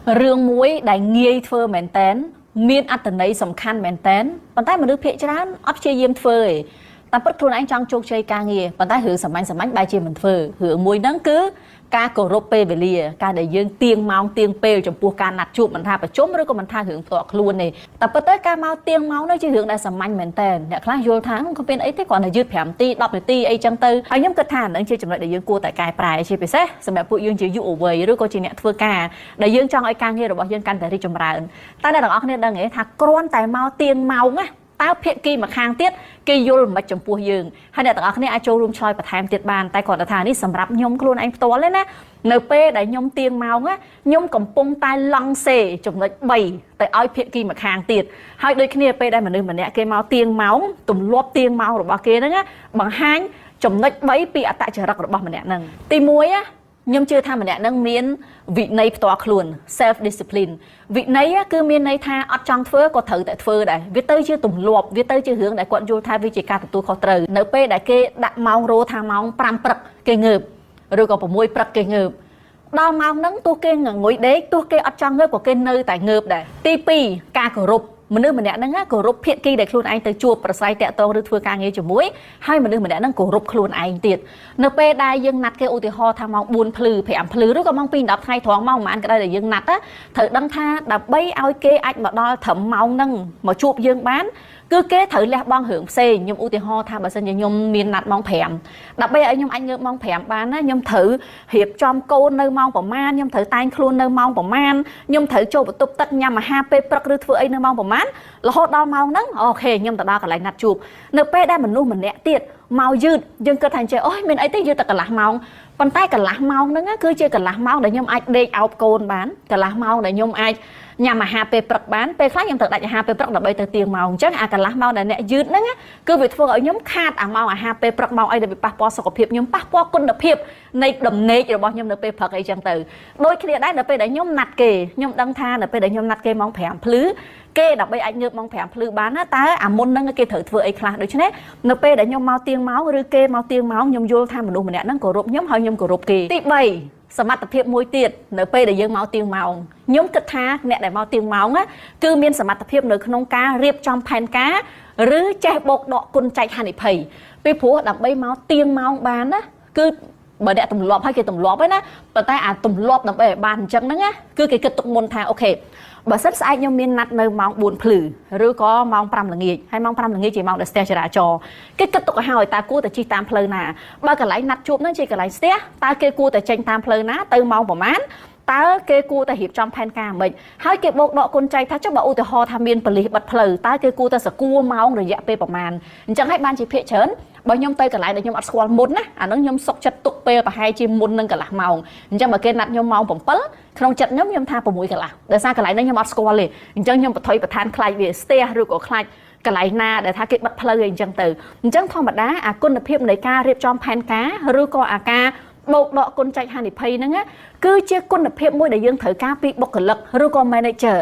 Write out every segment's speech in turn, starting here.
រឿងមួយដែលងាយធ្វើមែនតែនមានអត្ថន័យសំខាន់មែនតែនប៉ុន្តែមនុស្សភាគច្រើនអត់ព្យាយាមធ្វើទេតាមពិតខ្លួនឯងចង់ជោគជ័យការងារប៉ុន្តែរឿងសាមញ្ញសាមញ្ញបែរជាមិនធ្វើរឿងមួយហ្នឹងគឺការគោរពពេលវេលាការដែលយើងទៀងម៉ោងទៀងពេលចំពោះការណាត់ជួបមិនថាប្រជុំឬក៏មិនថារឿងផ្ទាល់ខ្លួនទេតែពិតទៅការមកទៀងម៉ោងនោះជារឿងដែលសាមញ្ញមែនតែនអ្នកខ្លះយល់ថាក៏មានអីទេគ្រាន់តែយឺត5នាទី10នាទីអីចឹងទៅហើយខ្ញុំគិតថាហ្នឹងជាចំណុចដែលយើងគួរតែកែប្រែជាពិសេសសម្រាប់ពួកយើងជាយុវវ័យឬក៏ជាអ្នកធ្វើការដែលយើងចង់ឲ្យការងាររបស់យើងកាន់តែរីកចម្រើនតែអ្នកទាំងអស់គ្នាដឹងទេថាគ្រាន់តែមកទៀងម៉ោងណាតើភាគីម្ខាងទៀតគេយល់មិនចំពោះយើងហើយអ្នកទាំងអស់គ្នាអាចចូលរួមឆ្លើយបន្ថែមទៀតបានតែគ្រាន់តែថានេះសម្រាប់ខ្ញុំខ្លួនឯងផ្ទាល់ទេណានៅពេលដែលខ្ញុំទៀងម៉ោងណាខ្ញុំកំពុងតែឡង់សេចំណុច3ទៅឲ្យភាគីម្ខាងទៀតហើយដូចគ្នាពេលដែលមនុស្សម្នាក់គេមកទៀងម៉ោងទម្លាប់ទៀងម៉ោងរបស់គេហ្នឹងណាបង្ហាញចំណុច3ពីអត្តចរិតរបស់ម្នាក់ហ្នឹងទី1ណាខ្ញុំជឿថាម្នាក់ហ្នឹងមានវិន័យផ្ទាល់ខ្លួន self discipline វិន័យគឺមានន័យថាអត់ចង់ធ្វើក៏ត្រូវតែធ្វើដែរវាទៅជាទម្លាប់វាទៅជារឿងដែលគាត់យល់ថាវាជាការទទួលខុសត្រូវនៅពេលដែលគេដាក់ម៉ោងរោថាម៉ោង5ព្រឹកគេងើបឬក៏6ព្រឹកគេងើបដល់ម៉ោងហ្នឹងទោះគេងងុយដេកទោះគេអត់ចង់ងើបក៏គេនៅតែងើបដែរទី2ការគោរពមនុស្សម្នាក់ហ្នឹងគោរពភាគីដែលខ្លួនឯងទៅជួបប្រស័យតាក់ទងឬធ្វើការងារជាមួយហើយមនុស្សម្នាក់ហ្នឹងគោរពខ្លួនឯងទៀតនៅពេលដែលយើងណាត់គេឧទាហរណ៍ថាម៉ោង4ភ្លឺ5ភ្លឺឬក៏ម៉ោង2 10ថ្ងៃត្រង់ម៉ោងប៉ុន្មានក៏ដោយដែលយើងណាត់ត្រូវដឹងថាដើម្បីឲ្យគេអាចមកដល់ត្រឹមម៉ោងហ្នឹងមកជួបយើងបានគឺគេត្រូវលះបង់រឿងផ្សេងខ្ញុំឧទាហរណ៍ថាបើសិនជាខ្ញុំមានណាត់ម៉ោង5ដើម្បីឲ្យខ្ញុំអាចងើបម៉ោង5បានណាខ្ញុំត្រូវរៀបចំកូននៅម៉ោងប្រមាណខ្ញុំត្រូវតែងខ្លួននៅម៉ោងប្រមាណខ្ញុំត្រូវចូលបន្ទប់ទឹកញ៉ាំអាហារពេលព្រឹកឬធ្វើអីនៅម៉ោងប្រមាណរហូតដល់ម៉ោងហ្នឹង OK ខ្ញុំទៅដល់កន្លែងណាត់ជួបនៅពេលដែលមនុស្សម្នាក់ទៀតមកយឺតយើងគិតថាអញ្ចេះអូយមានអីទេយឺតតែកន្លះម៉ោងប៉ុន្តែកន្លះម៉ោងហ្នឹងគឺជាកន្លះម៉ោងដែលខ្ញុំអាចដេកអោបកូនបានកន្លះម៉ោងដែលខ្ញុំអាចញ៉ាំអាហារពេលព្រឹកបានពេលខ្លះខ្ញុំត្រូវដាច់អាហារពេលព្រឹកដើម្បីទៅទៀងម៉ោងអញ្ចឹងអាកន្លះម៉ោងដែលអ្នកយឺតហ្នឹងគឺវាធ្វើឲ្យខ្ញុំខាតអាម៉ោងអាហារពេលព្រឹកម៉ោងអីដែលវាប៉ះពាល់សុខភាពខ្ញុំប៉ះពាល់គុណភាពនៃដំណេករបស់ខ្ញុំនៅពេលព្រឹកអីចឹងទៅដូចគ្នាដែរនៅពេលដែលខ្ញុំណាត់គេខ្ញុំដឹងថានៅពេលដែលខ្ញុំណាត់គេម៉ោង5ភ្លឺគេដើម្បីអាចងើបម៉ោង5ភ្លឺបានណាតើអាមុនហ្នឹងគេត្រូវធ្វើអីខ្លះដូច្នេះនៅពេលដែលខ្ញុំមកទៀងម៉ោងឬគេមកទៀងម៉ោងខ្ញុំយល់ថាមនុស្សម្នាក់ហ្នឹងគោរពខ្ញុំហើយខ្ញុំគោរពគេទី3សមត្ថភាពមួយទៀតនៅពេលដែលយើងមកទៀងម៉ោងខ្ញុំគិតថាអ្នកដែលមកទៀងម៉ោងគឺមានសមត្ថភាពនៅក្នុងការរៀបចំផែនការឬចេះបូកដកគុណចែកហានិភ័យពីព្រោះដើម្បីមកទៀងម៉ោងបានណាគឺបើអ្នកទម្លាប់ហើយគេទម្លាប់ហើយណាប៉ុន្តែអាទម្លាប់ដើម្បីឲ្យបានអញ្ចឹងហ្នឹងណាគឺគេគិតទុកមុនថា OK បើសិនស្អែកខ្ញុំមានណាត់នៅម៉ោង4ភ្លឺឬក៏ម៉ោង5ល្ងាចហើយម៉ោង5ល្ងាចជាម៉ោងដែលស្ទះចរាចរណ៍គេគិតទុកឲ្យហើយតើគួរតែជិះតាមផ្លូវណាបើកន្លែងណាត់ជួបហ្នឹងជាកន្លែងស្ទះតើគេគួរតែចេញតាមផ្លូវណាទៅម៉ោងប្រហែលតើគេគួរតែរៀបចំផែនការមិនហើយគេបូកដកគុណចែកថាចុះបើឧទាហរណ៍ថាមានប៉ូលីសបិទផ្លូវតើគេគួរតែសកួរម៉ោងរយៈពេលប្រហែលអញ្ចឹងហើយបានជាភាគច្រើនបើខ្ញុំទៅកន្លែងដែលខ្ញុំអត់ស្គាល់មុនណាអាហ្នឹងខ្ញុំសុកចិត្តទុកពេលប្រហែលជាមុននឹងកន្លះម៉ោងអញ្ចឹងបើគេណាត់ខ្ញុំម៉ោង7ក្នុងចិត្តខ្ញុំខ្ញុំថា6កន្លះដោយសារកន្លែងហ្នឹងខ្ញុំអត់ស្គាល់ទេអញ្ចឹងខ្ញុំបន្ថយបន្ថานខ្លាចវាស្ទះឬក៏ខ្លាចកន្លែងណាដែលថាគេបិទផ្លូវអីអញ្ចឹងទៅអញ្ចឹងធម្មតាអាគុណភាពនៃការរៀបចំផែនការឬក៏អាការបូកដកគុណចែកហានិភ័យហ្នឹងគឺជាគុណភាពមួយដែលយើងត្រូវការពីបុគ្គលិកឬក៏ manager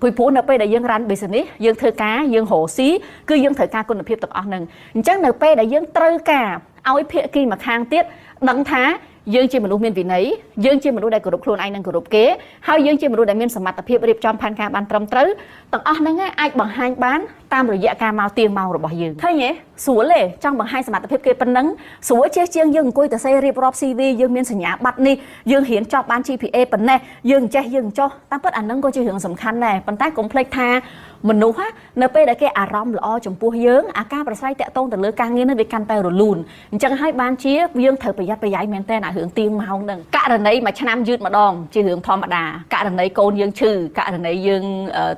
ពីព្រោះនៅពេលដែលយើង run business យើងធ្វើការយើងរកស៊ីគឺយើងត្រូវការគុណភាពទាំងអស់ហ្នឹងអញ្ចឹងនៅពេលដែលយើងត្រូវការឲ្យភាគីម្ខាងទៀតដឹងថាយើងជាមនុស្សមានវិន័យយើងជាមនុស្សដែលគោរពខ្លួនឯងនិងគោរពគេហើយយើងជាមនុស្សដែលមានសមត្ថភាពរៀបចំផែនការបានត្រឹមត្រូវទាំងអស់ហ្នឹងអាចបង្ហាញបានតាមរយៈការមកទៀងម៉ោងរបស់យើងឃើញទេស្រួលទេចង់បង្ហាញសមត្ថភាពគេប៉ុណ្ណឹងស្រួលជាជាងយើងអង្គុយទៅសេរៀបរាប់ CV យើងមានសញ្ញាបត្រនេះយើងរៀនចប់បាន GPA ប៉ុណ្ណេះយើងចេះយើងចោះតាមពិតអាហ្នឹងក៏ជារឿងសំខាន់ដែរប៉ុន្តែកុំភ្លេចថាមនុស្សនៅពេលដែលគេអារម្មណ៍ល្អចំពោះយើងអាការប្រស្រ័យតាក់ទងទៅលើការងារនេះវាកាន់តែរលូនអញ្ចឹងហើយបានជាយើងត្រូវប្រយ័ត្នប្រយែងមែនតើអារឿងទៀងម៉ោងហ្នឹងករណីមួយឆ្នាំយឺតម្ដងជារឿងធម្មតាករណីកូនយើងឈឺករណីយើង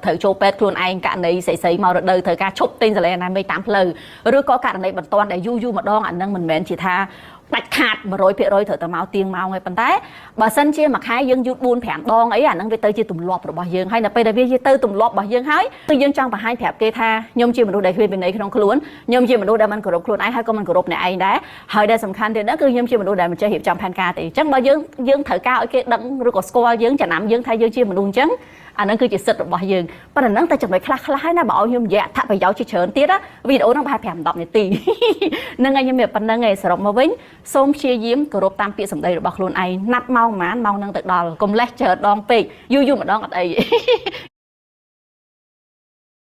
ត្រូវចូលពេទ្យខ្លួនឯងករណីស្រីៗមករដូវត្រូវការឈប់ទិញសាឡេអនាម័យតាមផ្លូវឬក៏ករណីបន្ទាន់ដែលយូរយូរម្ដងអាហ្នឹងមិនមែនជាថាដាច់ខាត100%ត្រូវតែមកទៀងម៉ោងហើយប៉ុន្តែបើសិនជាមួយខែយើងយូត4 5ដងអីអាហ្នឹងវាទៅជាទម្លាប់របស់យើងហើយនៅពេលដែលវាទៅទម្លាប់របស់យើងហើយគឺយើងចង់បង្ហាញប្រាប់គេថាខ្ញុំជាមនុស្សដែលគ្មានវិន័យក្នុងខ្លួនខ្ញុំជាមនុស្សដែលមិនគោរពខ្លួនឯងហើយក៏មិនគោរពអ្នកឯងដែរហើយដែលសំខាន់ទៀតហ្នឹងគឺខ្ញុំជាមនុស្សដែលមិនចេះរៀបចំផែនការទេអញ្ចឹងបើយើងយើងត្រូវការឲ្យគេដឹងឬក៏ស្គាល់យើងចំណាំយើងថាយើងជាមនុស្សអញ្ចឹងអាហ្នឹងគឺជាសិទ្ធិរបស់យើងប៉ុន្តែហ្នឹងតែចំណុចខ្លះខ្លះហើយណាបើឲ្យខ្ញុំនិយាយអត្ថប្រយោជន៍ជាច្រើនទៀតណាវីដេអូហ្នឹងប្រហែល5 10នាទីហ្នឹងហើយខ្ញុំមានប៉ុណ្្នឹងឯងសរុបមកវិញ សូមព្យាយាមគោរពតាមពាក្យសម្ដីរបស់ខ្លួនឯងណាត់ម៉ោងប៉ុន្មានម៉ោងហ្នឹងទៅដល់កុំលេះច្រើនដងពេកយូរយូរម្ដងអត់អី។